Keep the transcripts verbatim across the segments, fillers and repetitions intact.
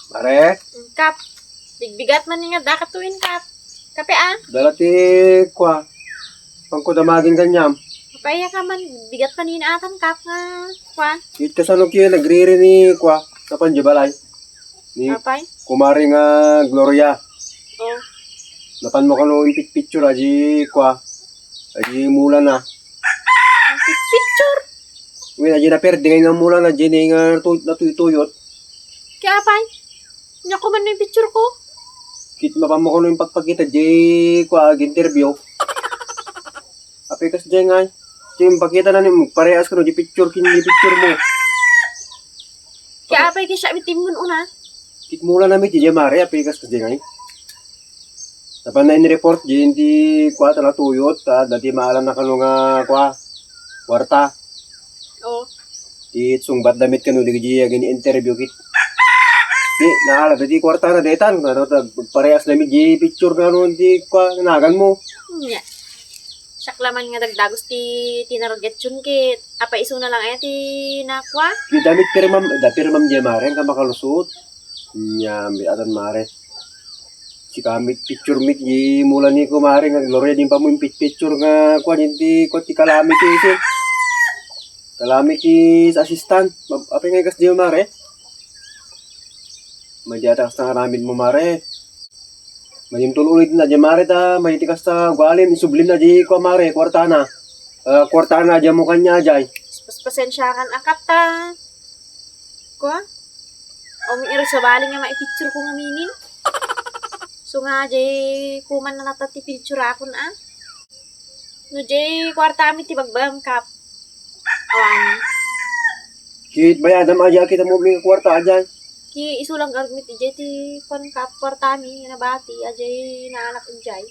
Mare? Kap, bigbigat man nga dakato in, Kap. Kape, a? Dala ti kua. Pangko damagin kaniam. Apay ka man, bigat man in atan, Kap, nga kua. It kasano kaya nagriri ni kua, napan di balay? Ni Apay? Kumare nga Gloria. Oh. Napan mo kano impit-picture, aji kua. Aji mula na. Impit-picture? Wen, aji naperde nga mula na, aji nga tu-, natuytuyot. Kaya apay? Nya ko man no picture ko. Kit mapan mo kano impakpakita, aji kua, ag-interview. Apay kas jay ngay. Ti impakita na ni, parehas kano, di picture, kin di picture mo. Kaya apay kaya siya, mitimon una. Kit mula na mi, ti jay mare, apay kas, kas jay ngay. Napan na in-report, di, di, kua, tala tuyot, ta, dati maalam na kano nga, kua, kwarta. Oh. Ti sungbat damit kano, di, di, agin interview kit. Di, naala, dati kwarta na, detan, ano, ta, parehas na mi, di, picture nga, ano, di, kua, nagan mo. Nya. Siak laman nga dagdagos ti tinargetyon kit. Apay isu na lang aya ti nakua? Di damit pirmam, da pirmam di mare, ka makalusot. Nya, mi atan mare. Sika mit picture mit di mula ni kumare nga Gloria, di pa mo impit-picture nga kuan, di kuan ti calamity iti. Calamity assistant. Ma-, apay nga ikas di mare? Madi ata kasta nga aramid mo, mare. Madi tul-ulit na di mare ta, madi ti kasta ugalim, isublim na di kua, mare, kuartana. Ah, kuartana, di mo kanya, jay. Pas-, pasensya kan, akap ta. Kua? O, mi iri sabali nga maipicture ko nga minin. So nga, jay, kuman na nata ti picture akon, ah. No, jay, kuarta mi ti bagbagam, kap. Awan. Kit bayadam, aja, kita mo mi kuarta, aja. Ki, isu lang garud mi ti jay ti kuan, kap, kuarta mi, nabati, ajay, naanak, jay.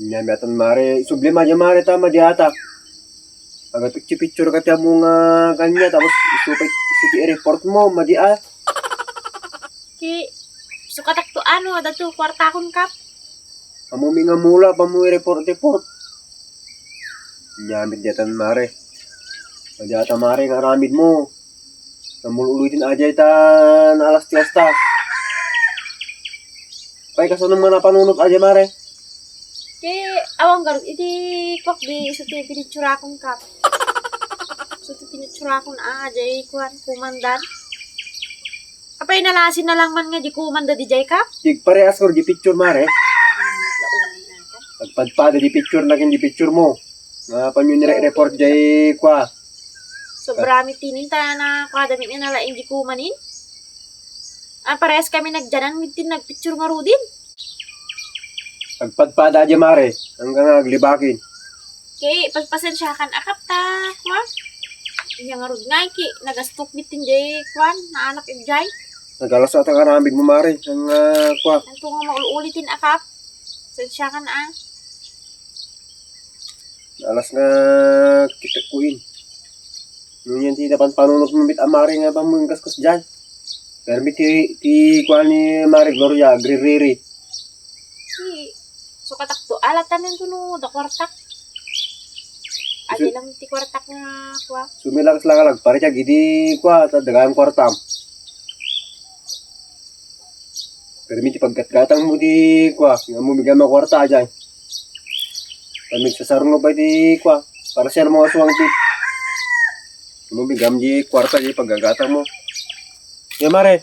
Nya, mi atan, mare, isublim, aja, mare, ta, madi ata. Aga picture-picture ka ti amo nga kanya, tapos isu pa, isu ti i-report mo, madi, ah. Ti, sukatak to ano, adda to kuartakon, kap. Amo mi nga mula, pa mo i-report-report. Nyamit diatan, mare. Madi ata, mare, nga aramid mo. Namul-uloy tin ajay ta naalas ti asta. Pay, kasano nga napanunot ajay, mare? Ti, awan garud, iti kuak di, isu ti pinitsurakon, kap. Isu ti pinitsurakon, ah, jay kuan, kumandan. Apay, nalasin na lang man nga di kumanda di jay, kap? Ti parehas ko di picture, mare. Agpadpada di picture na ken di picture mo. Nga panyo nire-report jay kua. Sobra mi tinin ta na kuadami nga nalaing di kumanin. Ah, parehas kami nagdianan, mitin nagpicture ngaruden. Agpadpada di mare, angga nga aglibakin. Kay, pagpasensyakan, akap ta, kua. Inya ngarud nga, ki, nagastok mitin jay, kuan, naanak ijay. Nagalas ata nga aramid mo, mare, ang, ah, kua. Anto nga maul-ulitin, akap. Sensyakan, ah. Alas nga kita kuin. Ngunyan ti napan panunot mo mit a mare nga bang mo ingkaskas jay. Permi ti, ti kuan ni Mare Gloria, agririri. Ti, sukatak to, alatan yan to no, da kwartak. Adi lang ti kwartak nga kua. Sumilakas lang alag, pare, kag idi kua, ta dagaan kwartam. Permi ti paggatgatang mo di kua, nga mo bigyan mo kwarta, ajay. Pag nagsasarong pa di kua, para siya mo aswang ti. Mo bigyan di kwarta di paggatgatang mo. Ya, mare.